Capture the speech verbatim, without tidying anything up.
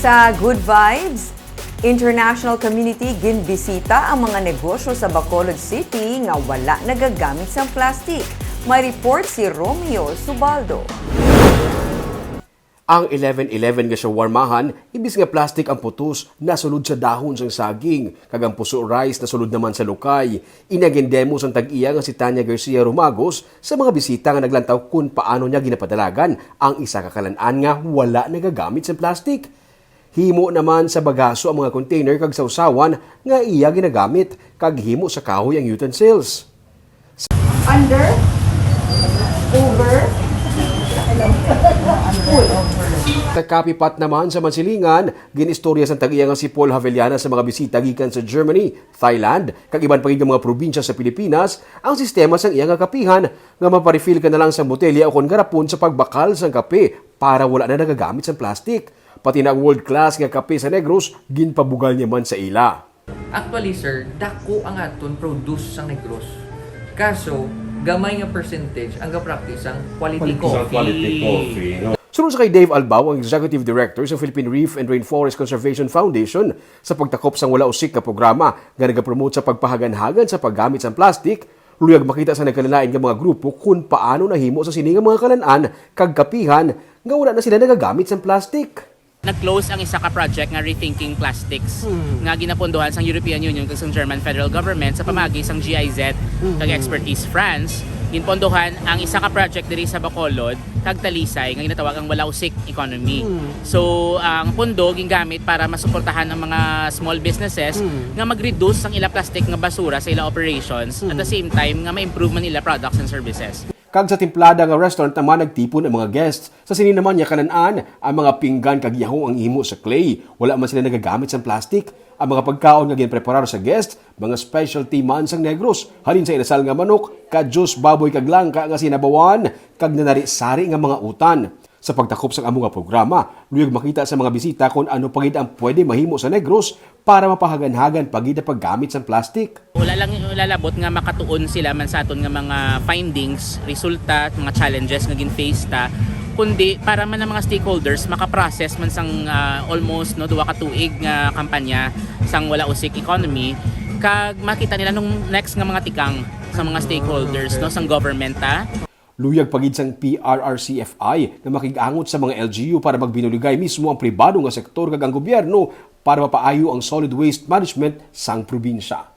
Sa Good Vibes, international community ginbisita ang mga negosyo sa Bacolod City nga wala nagagamit sang plastic. May report si Romeo Subaldo. Ang eleven eleven nga shawarmahan, imbis nga plastic ang putos, nasulod sa dahon sang saging, kag ang puso rice nasulod naman sa lukay. Ini ang gindemo sang tag-iya nga si Tanya Garcia Rumagos sa mga bisita nga naglantaw kon paano niya ginapadalagan ang isa ka kalan-an nga wala nagagamit sang plastic. Himo naman sa bagaso ang mga container kag sawsawan nga iya ginagamit, kag himo sa kahoy ang utensils. Under, over, pull over. Sa Kapipat naman sa Mansilingan, gin-istorya sang tag-iya nga si Paul Havellana sa mga bisita gikan sa Germany, Thailand, kag iban pa gid nga mga probinsya sa Pilipinas ang sistema sang iya nga kapihan nga maparefill ka na lang sang botelya o kon garapon sa pagbakal sang kape para wala na nagagamit sang plastic. Pati na ang world class nga kape sa Negros, ginpabugal niya man sa ila. Actually, sir, dako ang aton produce sa Negros. Kaso, gamay nga percentage ang ga-practice ang quality, Quality, coffee. Quality coffee, no? Suno sa kay Dave Albao, ang Executive Director sa Philippine Reef and Rainforest Conservation Foundation, sa pagtakop sang wala usik nga programa nga nagapromote sa pagpahaganhagan sa paggamit sang plastic, luyag makita sa nagkalain-lain nga mga grupo kung paano nahimo sa sini nga mga kalan-an kag kapihan nga wala na sila nagagamit sang plastic. Nag-close ang isa ka project nga Rethinking Plastics nga ginapondohan sang European Union kag sang German Federal Government sa pamagi sang G I Z kag Expertise France. Ginpondohan ang isa ka project diri sa Bacolod kag Talisay nga ginatawag ang Wala Usik Economy. So, ang pondo gingamit para masuportahan ang mga small businesses nga mag-reduce ang ila plastic nga basura sa ila operations, at the same time nga ma-improve man ila products and services. Kag sa Timplada nga restaurant naman nagtipon ang mga guests. Sa sini naman nga kalan-an, ang mga pinggan kag yahong ang ihimo sa clay. Wala man sila nagagamit sang plastic. Ang mga pagkaon nga ginpreparar sa guest, mga specialty man sang Negros, halin sa inasal nga manok, kadyos, baboy kag langka nga sinabawan, kag nanari-sari nga mga utan. Sa pagtakop sang amo nga programa, luyag makita sa mga bisita kon ano pa gid ang pwede mahimo sa Negros para mapahaganhagan pa gid ang paggamit sang plastic. Wala lang lalabot nga makatuon sila man sa aton nga mga findings, resulta, mga challenges nga gin-face ta, kundi para man ang mga stakeholders makaprocess man sang ah, almost no duha ka tuig nga kampanya sang Wala Usik Economy, kag makita nila nung next nga mga tikang sa mga stakeholders no sang government ta. Luyag pa gid sang P R R C F I nga makig-angot sa mga L G U para magbinuligay mismo ang pribado nga sektor kag ang gobyerno para mapaayo ang solid waste management sang probinsya.